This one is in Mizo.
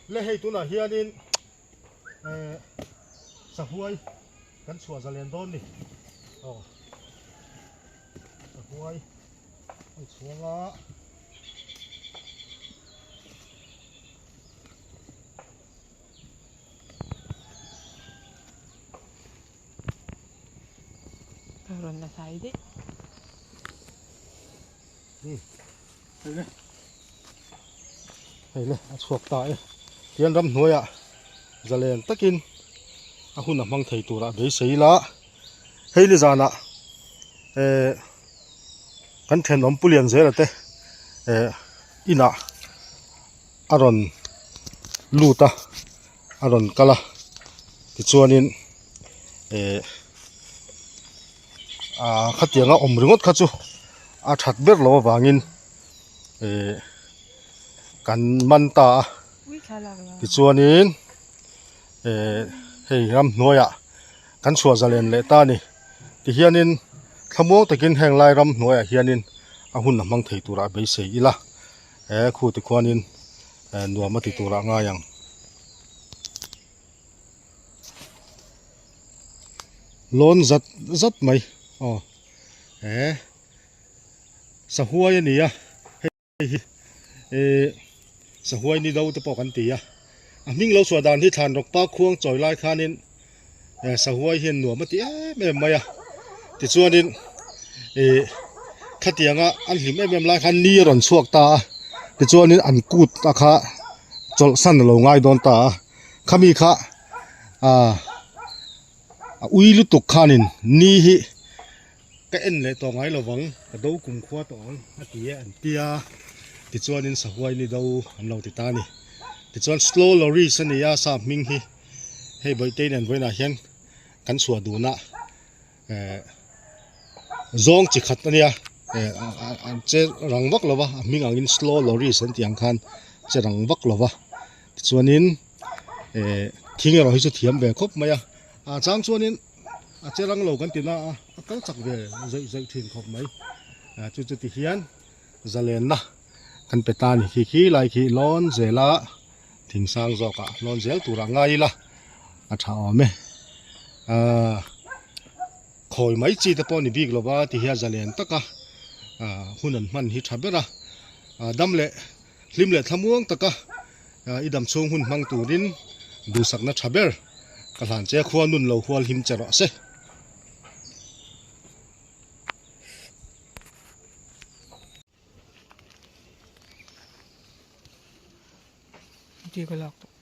Le hei tunah hianin eh sahuai kan chhuah zalen dawn ni. Aw sahuai an chhuang a. Rawn la hlai daih. Hei le hei le a chhuak ta e tian ramhnuaiah zalen takin a hun a hmang thei turah beisei ila hei ni zanah eh kan thenawm pu Lianzela te eh inah a rawn lut a a rawn kal a tichuanin eh ah khatianga awm ringawt kha chu a that ber loh avangin eh kan man ta a tichuanin eh hei ramhnuaiah kan chhuah zalen leh ta a ni tihianin thlamuang takin heng lai ramhnuaiah hianin a hun a hmang thei turah beisei ila he khu tikhuanin eh nuam a ti turah a ngai ang. Lawn zat zat mai aw he sahuai a ni a hei hi eh sahuai ni do te pawh kan ti a a hming lo chhuah dan hi thlan rawk pa khuang chawi lai khanin eh sahuai hian nuam a ti em em mai a tichuanin eh khatianga an hlim em em lai khan ni a rawn chhuak ta a tichuanin an kut a kha chawlhsan a lo ngai dawn ta a khami kha ah a ui lutuk khanin ni hi ka en leh tawh ngai lovang ka do kum khua tawh ang a ti e an ti a tichuanin sahuai ni do an lo ti ta a ni tichuan slow loris a ni a sap hming hi hei bawihte nen vawiinah hian kan chhuah dun a eh zawng chi khat a nia eh an che rang vak lova a hming angin slow loris an tih ang khan che rang vak lova tichuanin eh thing erawh hi chu thiam ve khawp mai a a chang chuanin a che rang lo kan ti na a a kal chak ve zawih zawih thin khawp mai ah chu chu ti hian zalenna kan pe ta a ni khi khi lai khi lawn zela thing sang zawkah lawn zel turah ngai ila a tha awm e ah khawi mai chi te pawh ni bik lova ti hian zalen taka ah hun an hman hi tha ber a ah dam leh hlim leh thlamuang taka ah i dam chhung hun hmang turin duhsakna tha ber ka hlan che a khua nun lo hual him che rawh se. Ti ka lak tawh.